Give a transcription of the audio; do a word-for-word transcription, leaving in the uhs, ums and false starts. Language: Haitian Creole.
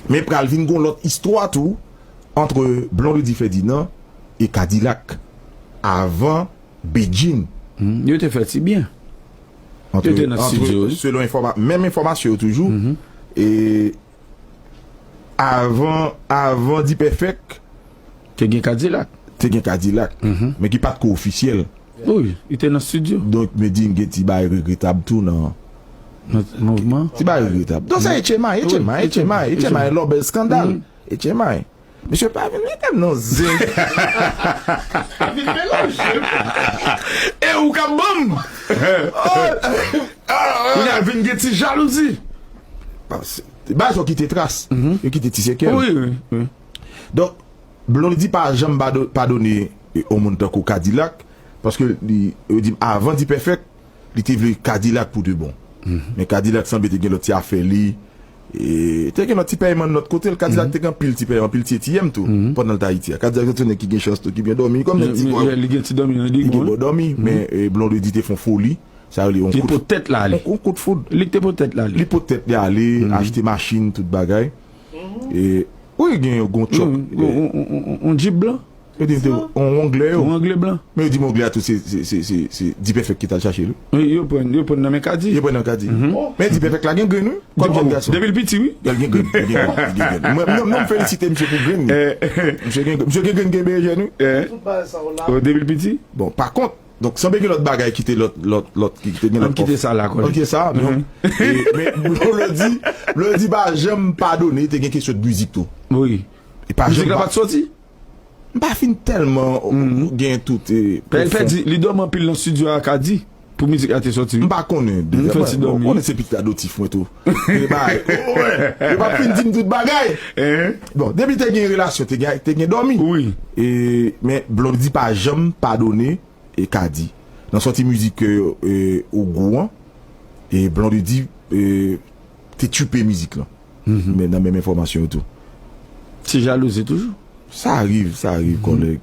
Men pral vin gon lòt istwa tou ant Blondedy Ferdinand e Kadilak avan Bedjine. Hmm, yo te fè ti byen. Ant, Yo te nan ant, estidyo, wi. Selon enfòma, menm enfòmasyon yo toujou. E avan, avan D-Perfect, Te gen Kadilak. te gen Kadilak, men ki pa t ko ofisyèl. Wi, li te nan estidyo. Donk, Medjine gen ti bagay regretab tou nan Nan mouvman. Ti bagay regretab. Donk, sa H M I, H M I, H M I, H M I, lòbèl skandal. H M I. Mesye pa vin mete m nan zen. Vin melanje. E ou k ap ban m! Ou ka vin gen ti jalouzi. Bagay sa yo kite tras. Yo kite ti sekèl. Wi, wi, wi. Donk, Blondedy pa janm pado- padone e, yon moun tankou Kadilak, paske li, yo di m avan D-Perfect, li te vle Kadilak pou de bon. Men Kadilak sanble te gen lòt ti afè li. E, te gen lòt ti pèyman lòt kote l. Kadilak te gen anpil ti pèyman, anpil ti A T M tou, pandan l t Ayiti a. Kadilak se yon nèg ki gen chans tou, ki byen dòmi. Kòm nèg ti bò, Li gen ti dòmi nan li gen ligon. Bon dòmi, men e, Blondedy te fè yon foli. Sa yo rele yon Li kout pot tèt la li. Yon kout foud. Li te pot tèt la li. Li pot tèt li ale, achte machin, tout bagay. E, wi, gen yon gon chòp. On jip blan. Yo di m te on anglè yo. On anglè blan. Men yo di m anglè a tou se, se, se, se, se D-Perfect ki t al chache l. Wi, yo pran, yo pran nan men Kadi. Yo pran nan Kadi. Men D-Perfect la gen grenn, wi. Kòm jèn gason. Depi l piti, wi. Li gen grenn, li gen grenn, li gen grenn. Mwen, mwen, mwen, m felisite misye pou grenn li. Misye gen, misye gen grenn kenbe jèn, wi. Eh, Tout bagay sa yo la. oh, depi l piti. Bon, pa kont, donk, sanble gen lòt bagay ki te lòt, lòt, lòt, ki te gen Ann lòt kite kòb. sa la, kòlèg. Ann kite sa, non. E, men, Blondedy, Blondedy pa janm padone, te gen kesyon de mizik tou. Wi. E pa Mizik janm la pa- pa t soti? M pa fin tèlman gen tout. E, Pè, pwofon. Pè di, li dòmi anpil nan estidyo a Kadi pou mizik la te soti. M pa konnen. M fè ti Bon, dòmi. Konnen se pitit adoptif mwen tou. E bay, oh, wè. Yo pa fin di m tout bagay. Hein? Bon, depi te gen relasyon, te gen, te gen dòmi. Wi. E, men Blondedy pa janm padone e Kadi. Nan sòti mizik e, e, Ogou an, e Blondedy e, te tchipe mizik lan. Men nan menm enfòmasyon yo tou. Ti jalouzi toujou. Sa rive, sa rive, kòlèg.